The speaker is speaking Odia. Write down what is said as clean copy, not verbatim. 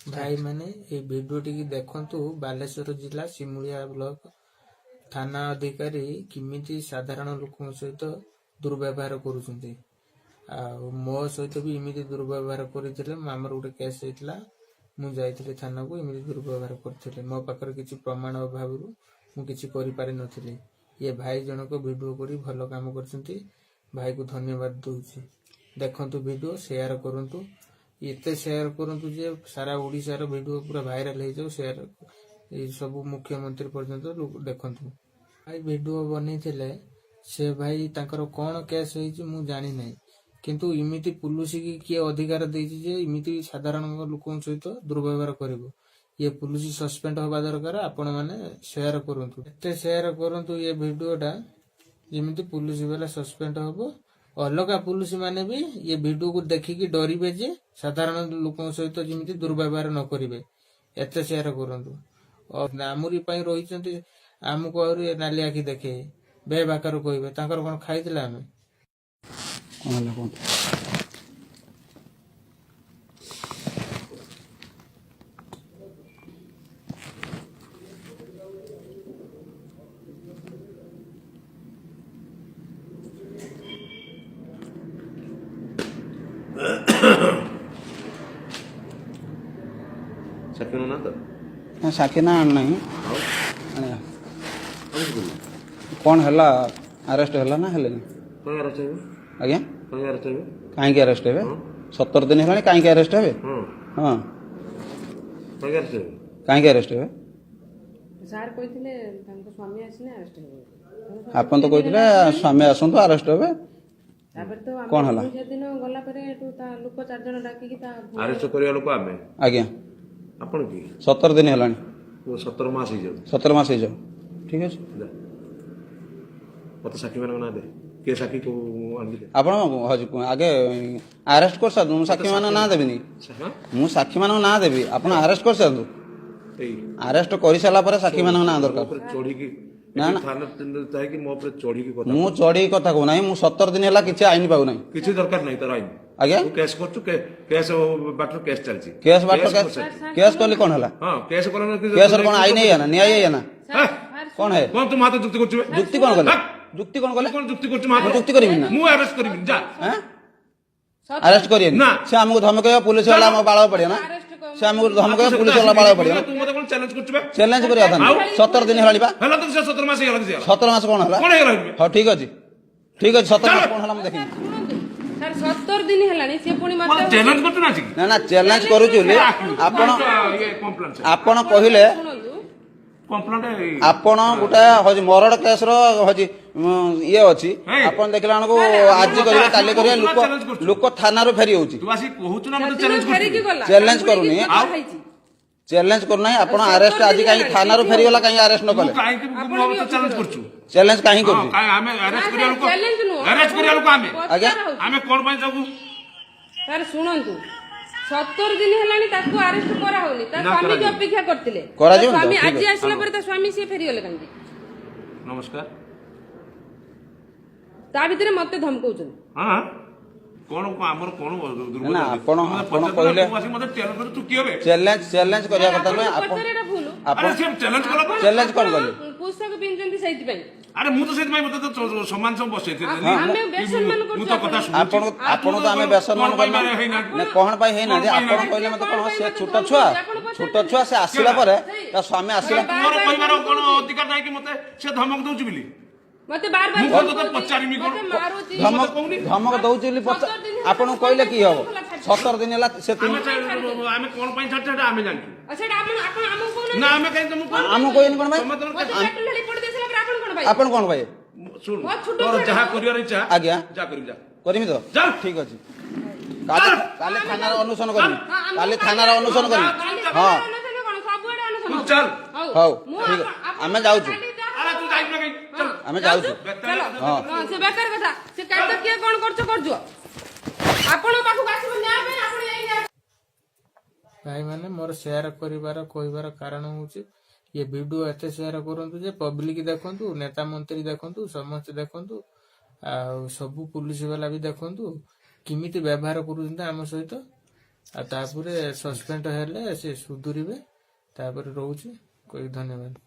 ଭାଇମାନେ, ଏଇ ଭିଡ଼ିଓଟିକି ଦେଖନ୍ତୁ। ବାଲେଶ୍ୱର ଜିଲ୍ଲା ସିମୁଳିଆ ବ୍ଲକ ଥାନା ଅଧିକାରୀ କେମିତି ସାଧାରଣ ଲୋକଙ୍କ ସହିତ ଦୁର୍ବ୍ୟବହାର କରୁଛନ୍ତି। ଆଉ ମୋ ସହିତ ବି ଏମିତି ଦୁର୍ବ୍ୟବହାର କରିଥିଲେ। ଆମର ଗୋଟେ କେସ୍ ହେଇଥିଲା, ମୁଁ ଯାଇଥିଲି ଥାନାକୁ, ଏମିତି ଦୁର୍ବ୍ୟବହାର କରିଥିଲେ। ମୋ ପାଖରେ କିଛି ପ୍ରମାଣ ଅଭାବରୁ ମୁଁ କିଛି କରିପାରିନଥିଲି। ଇଏ ଭାଇ ଜଣକ ଭିଡ଼ିଓ କରି ଭଲ କାମ କରିଛନ୍ତି, ଭାଇକୁ ଧନ୍ୟବାଦ ଦଉଛି। ଦେଖନ୍ତୁ ଭିଡ଼ିଓ, ସେୟାର କରନ୍ତୁ, ଏତେ ସେୟାର କରନ୍ତୁ ଯେ ସାରା ଓଡ଼ିଶାର ଭିଡ଼ିଓ ପୁରା ଭାଇରାଲ ହେଇଯାଉ। ସେୟାର ଏଇ ସବୁ ମୁଖ୍ୟମନ୍ତ୍ରୀ ପର୍ଯ୍ୟନ୍ତ ଦେଖନ୍ତୁ। ଭାଇ ଭିଡ଼ିଓ ବନେଇଥିଲେ, ସେ ଭାଇ ତାଙ୍କର କଣ କେସ୍ ହେଇଛି ମୁଁ ଜାଣିନାହିଁ, କିନ୍ତୁ ଏମିତି ପୁଲିସକି କିଏ ଅଧିକାର ଦେଇଛି ଯେ ଏମିତି ସାଧାରଣ ଲୋକଙ୍କ ସହିତ ଦୁର୍ବ୍ୟବହାର କରିବ? ଇଏ ପୁଲିସ ସସ୍ପେଣ୍ଡ ହବା ଦରକାର। ଆପଣମାନେ ସେୟାର କରନ୍ତୁ, ଏତେ ସେୟାର କରନ୍ତୁ ଏ ଭିଡ଼ିଓଟା, ଯେମିତି ପୁଲିସ ବାଲା ସସ୍ପେଣ୍ଡ ହବ। ଅଲଗା ପୁଲିସ ମାନେ ବି ଏ ଭିଡ଼ିଓକୁ ଦେଖିକି ଡରିବେ ଯେ ସାଧାରଣ ଲୋକଙ୍କ ସହିତ ଯେମିତି ଦୁର୍ବ୍ୟବହାର ନ କରିବେ। ଏତେ ସେୟାର କରନ୍ତୁ। ଆମରି ପାଇଁ ରହିଛନ୍ତି, ଆମକୁ ଆହୁରି ନାଲି ଆଖି ଦେଖେଇ ବେବାକାର କହିବେ। ତାଙ୍କର କଣ ଖାଇଥିଲେ ଆମେ? କ'ଣ ହେଲା କୁହନ୍ତୁ। ସାକ୍ଷୀ ନା ତ? ନା, ସାକ୍ଷୀ ନା ଆଣିନାହିଁ। ଆଉ ଆଣିବା। ଆଉ କିଛି କରିନି। କ'ଣ ହେଲା? ଆରେଷ୍ଟ ହେଲା ନା ହେଲେନି? କାହିଁ ଆରେଷ୍ଟ ହେବେ? ଆଜ୍ଞା? କାହିଁ ଆରେଷ୍ଟ ହେବେ? କାହିଁକି ଆରେଷ୍ଟ ହେବେ? ହଁ। 17 ଦିନ ହେଲାଣି, କାହିଁକି ଆରେଷ୍ଟ ହେବେ? ହଁ। ହଁ। କାହିଁକି ଆରେଷ୍ଟ ହେବେ? କାହିଁକି ଆରେଷ୍ଟ ହେବେ? ସାର୍ କହିଥିଲେ ତାଙ୍କ ସ୍ୱାମୀ ଆସିଲେ ଆରେଷ୍ଟ ହେବେ। ଆପଣ ତ କହିଥିଲେ ସ୍ୱାମୀ ଆସନ୍ତୁ, ଆରେଷ୍ଟ ହେବେ। ତାପରେ ତ ଆମେ କ'ଣ ହେଲା? ମୁଁ ସେଦିନ ଗଲା ପରେ ଏଠୁ ତା ଲୋକ ଚାରିଜଣ ଡାକିକି ତା ଆରେଷ୍ଟ କରିବା ଲୋକ ଆମେ। ଆଜ୍ଞା। ଆପଣ କି? 17 ଦିନ ହେଲାଣି। 17 ମାସ ହେଇଯାଉ। 17 ମାସ ହେଇଯାଉ, ଠିକ୍ ଅଛି। ଯା। ମତେ ସାକ୍ଷୀ ମାନଙ୍କ ନାଁ ଦେ। କିଏ ସାକ୍ଷୀ କୋଉ ଆଣିକି ଦେ। ଆପଣ ହଜି ଆଗେ ଆରେଷ୍ଟ କରିସାରନ୍ତୁ, ମୁଁ ସାକ୍ଷୀମାନଙ୍କ ନାଁ ଦେବିନି। ହଁ? ମୁଁ ସାକ୍ଷୀମାନଙ୍କ ନାଁ ଦେବି, ଆପଣ ଆରେଷ୍ଟ କରିସାରନ୍ତୁ। ଏଇ ଆରେଷ୍ଟ କରିସାରିଲା ପରେ ସାକ୍ଷୀମାନଙ୍କ ନାଁ ମୋ ଦରକାର। ଉପରେ ଚଢିକି ନା, ଏଠି ନା। ଥାନା ଯାଇକି ମୋ ଉପରେ ଚଢିକି କଥା ମୁଁ ଚଢିକି କଥା କହୁନାହିଁ। ମୁଁ 17 ଦିନ ହେଲା କିଛି ଆଇନ ପାଉନାହିଁ। କିଛି ଦରକାର ନାହିଁ ତାର ଆଇନ। ଆଜ୍ଞା? ତୁ କେସ୍ କରୁଛୁ, କେସ୍ ବାଟରୁ କେସ୍ ଚାଲିଛି। କେସ୍ ବାଟ କରିସାରିଛି। କେସ୍ କଲି, କ'ଣ ହେଲା? ହଁ, କେସ୍ କଲା। କେସର କ'ଣ ଆଇନ ହେଇଗଲା ନା ନ୍ୟାୟ ହେଇଗଲା? ହଁ? କ'ଣ ହେ? କଣ ତୁ ହାତ ଯୁକ୍ତି କରୁଛୁ ବେ? ଯୁକ୍ତି କ'ଣ କଲେ? ହଁ? ଯୁକ୍ତି କ'ଣ କଲେ? ତୁ କଣ ଯୁକ୍ତି କରୁଛୁ ମୋ ହାତ? ମୁଁ ଯୁକ୍ତି କରିବିନି ନା। ମୁଁ ଆରେଷ୍ଟ କରିବିନି, ଯା। ହେଁ? ଆରେଷ୍ଟ କରିବେନି? ନା। ସେ ଆମକୁ ଧମକେଇବ, ପୁଲିସ ବାଲା ଆମ ବାଳ ପଡିବ ନା? ସେ ଆମକୁ ଧମକେଇବ, ପୁଲିସ ବାଲା ବାଳ ପଡିବ ନା? ତୁ ମତେ କଣ ଚ୍ୟାଲେଞ୍ଜ କରୁଛୁ ବେ? ଚ୍ୟାଲେଞ୍ଜ କରିବା କଥା ଆଉ? 17 ଦିନ ହେଲାଣି ବା। ହେଲା ତ, ସେ 17 ମାସ ହେଇଗଲା, କିଛି ହେଇଗଲା। 17 ମାସ କ'ଣ ହେଲା? କଣ ହେଇଗଲା ଏଠି? ହଉ, ଠିକ ଅଛି, ଠିକ ଅଛି। 17 ମାସ କ'ଣ ହେଲା ମୁଁ ଦେଖିବି। ଶୁଣନ୍ତୁ ସାର୍, 17 ଦିନ ହେଲାଣି, ସେ ପୁଣି ମତେ ମତେ ଚ୍ୟାଲେଞ୍ଜ କରୁଛୁ ନା ଆସିକି? ନା ନା, ଚ୍ୟାଲେଞ୍ଜ କରୁଛୁ ବୋଲି ଆପଣ ଇଏ କମ୍ପ୍ଲେନ୍ ଆପଣ କହିଲେ ଶୁଣନ୍ତୁ। କମ୍ପ୍ଲେନ୍। ଆପଣ ଗୋଟେ ହଉଛି ମରଡ କେସର ହଉଛି ଇଏ ଅଛି। ହେଇ। ଆପଣ ଦେଖିଲା ବେଳକୁ ସାର୍, ଆଜି କରିବେ, କାଲି କରିବେ, ଲୋକ ଚ୍ୟାଲେଞ୍ଜ କରୁଛୁ। ଲୋକ ଥାନାରୁ ଫେରି ହଉଛି। ତୁ ଆସିକି କହୁଛୁ ନା ମତେ ସେଦିନ ଚ୍ୟାଲେଞ୍ଜ ଫେରିକି କରୁଛୁ? ଗଲା। ଚ୍ୟାଲେଞ୍ଜ କାମୁଡ଼ିକି କରୁନି। କଥା ଆଉ? ହେଇଛି। ଚ୍ୟାଲେଞ୍ଜ କରୁନାହିଁ। ଆପଣ 17 ଆରେଷ୍ଟ ଆଜି ଦିନ କାହିଁକି ହେଲାଣି, ଥାନାରୁ କିଛି ଫେରିଗଲା, କାହିଁକି ଆରେଷ୍ଟ ନ ତୁ କଲେ? କାହିଁକି ଆପଣ ମତେ ବି ଚ୍ୟାଲେଞ୍ଜ ଅଫିସର। କରୁଛୁ? ଚ୍ୟାଲେଞ୍ଜ କାହିଁକି ହଁ, କରୁଛି? କାଇଁ ଆମେ ଆରେଷ୍ଟ ନା, କରିବା ସାର୍, ଲୋକ? ଚ୍ୟାଲେଞ୍ଜ ନୁହଁ। ଆରେଷ୍ଟ କରିବା ଲୋକ ଆମେ। ପଚରା ଆଜ୍ଞା? ହଉଛି। ଆମେ କଣ ପାଇଁ ଯାବୁ? ସାର୍ ଶୁଣନ୍ତୁ, 17 ଦିନ ହେଲାଣି ତାକୁ ଆରେଷ୍ଟ କରାହଉନି। ତା ନା, ସ୍ୱାମୀ କରାଯିବ। ଅପେକ୍ଷା କରିଥିଲେ। କରାଯିବନି ତା ତ? ସ୍ୱାମୀ ଠିକ ଆଜି ଅଛି। ଆସିଲା ପରେ ତା ସ୍ୱାମୀ ସିଏ ଫେରିଗଲେ କାହିଁକି? ନମସ୍କାର। ତା ଭିତରେ ମତେ ଧମକଉଛନ୍ତି। ହଁ, କଣ ଆମର କଣ ଦୁର୍ବଳ? ନା, ଆପଣ କହିଲେ- ତୁ ଆସିକି ମତେ ଚ୍ୟାଲେଞ୍ଜ କରୁଛୁ, ତୁ କିଏ ବେ? ଚ୍ୟାଲେଞ୍ଜ କରିବା କଥା ନୁହେଁ ଆପଣ। ପଚାରିବାଟା ଭୁଲ। ଆପଣ ଆରେ ସେ ଚ୍ୟାଲେଞ୍ଜ କଲା ପରେ ଚ୍ୟାଲେଞ୍ଜ କଣ ଆପଣ କଲେ? ପୋଷାକ ପିନ୍ଧୁଛନ୍ତି ସେଇଥିପାଇଁ। ଆରେ ମୁଁ ତ ସେଥିପାଇଁ ମତେ ତ ସମାନ ସବୁ ବସେଇଥିଲି। ଆମେ ବେସମ୍ମାନ ମୁଁ କରୁଛୁ ତ କଥା ଆପଣଙ୍କୁ। ଶୁଣୁଛି। ଆପଣ ଆପଣ ତ ଆମେ ବେସମ୍ମାନ କଣ ପାଇଁ କରିନା। ହେଇନାହାନ୍ତି? ନା, କଣ ପାଇଁ ହେଇନାହାନ୍ତି? କଣ ପାଇଁ ଆପଣ ହେଇନାହାନ୍ତି? କହିଲେ ମତେ କଣ କଣ ପାଇଁ ସେ ମତେ ଛୋଟ ଧମକଉଛି? ଛୁଆ ଆପଣ ଛୋଟ ପଚାରୁଛନ୍ତି। ଛୁଆ, ସେ ଆସିଲା ପରେ ତା ସ୍ୱାମୀ ଆସିଲା। ମୋର କହିବାର କଣ ଅଧିକାର ନାହିଁ କି ମତେ ସେ ଧମକ ଦଉଛି ବୋଲି? ମତେ ବାର ବାର ମୁଁ କଣ ତୋତେ ଧମକଉଛି, ପଚାରିମି କଣ? ମତେ ମାରୁଛି। ଧମକ କହୁନି? ଧମକ ଦଉଛି ବୋଲି 17 ଦିନ ହେଲା ଆପଣଙ୍କୁ କହିଲେ କି ହବ? 17 ଦିନ ହେଲା ସେ ତିନି ଆମେ କଣ ପାଇଁ ଛାଡିଛୁ ସେଟା ଆମେ ଜାଣିଛୁ। ଆଉ ସେଇଟା ଆପଣ ଆପଣ ଆମକୁ କହୁନାହାନ୍ତି। ନା, ଆମେ କାହିଁ ତମକୁ ଆମକୁ କହିବେନି କଣ ପାଇଁ? ତମେ ତମର ମତେ ପେଟ୍ରୋଲ ଢାଳି ପୋଡ଼ି ଦେଇ ସାରିଲା ପରେ ଆପଣ କଣ ପାଇବେ? ଆପଣ କଣ ପାଇବେ? ଶୁଣ, ବହୁତ ଛୋଟ ତୋର ଛୁଆଟା। ଯାହା କରିବାର ଇଚ୍ଛା ଆଜ୍ଞା। ଯା କରିବି, ଯା। କରିମି ତ। ଯା। ଠିକ ଅଛି। କାଲି କାଲି ଥାନାରେ ଅନୁସରଣ କରିବି। ହଁ, ଆମକୁ କାଲି ଥାନାରେ ଅନୁସରଣ କରିବି। କାଲି ହଁ। ଥାନାରେ ଅନୁସରଣ କଣ? ସବୁଆଡେ ଅନୁସରଣ ତୁ ହବ। ଚାଲ। ହଉ, ମୁଁ ଠିକ ଆପଣ- ଆମେ ଯାଉଛୁ। କାଲି ଯାହା- ଆରେ ତୁ ଯାଇଛୁ ନା କାଇଁ? ଚାଲ। ଆମେ ଯାଉଛୁ। ଚାଲ। ହଁ। ହଁ, ସେ ବେକାର କଥା। ସେ କାଲି କିଏ କଣ କରୁଛ କରୁଛ, ଆପଣଙ୍କ ପାଖକୁ ଆସିବ ନ୍ୟାୟ ପାଇଁ, ଆପଣ ଯାଇ ନ୍ୟାୟ ଭାଇମାନେ, ମୋର ସେୟାର କରିବାର କହିବାର କାରଣ ହଉଛି ଏ ଭିଡ଼ିଓ ଏତେ ସେୟାର କରନ୍ତୁ ଯେ ପବ୍ଲିକ ଦେଖନ୍ତୁ, ନେତା ମନ୍ତ୍ରୀ ଦେଖନ୍ତୁ, ସମସ୍ତେ ଦେଖନ୍ତୁ, ଆଉ ସବୁ ପୁଲିସ ବାଲା ବି ଦେଖନ୍ତୁ କେମିତି ବ୍ୟବହାର କରୁଛନ୍ତି ଆମ ସହିତ। ଆଉ ତାପରେ ସସ୍ପେଣ୍ଡ ହେଲେ ସେ ସୁଧୁରିବେ। ତାପରେ ରହୁଛି, କହିବି ଧନ୍ୟବାଦ।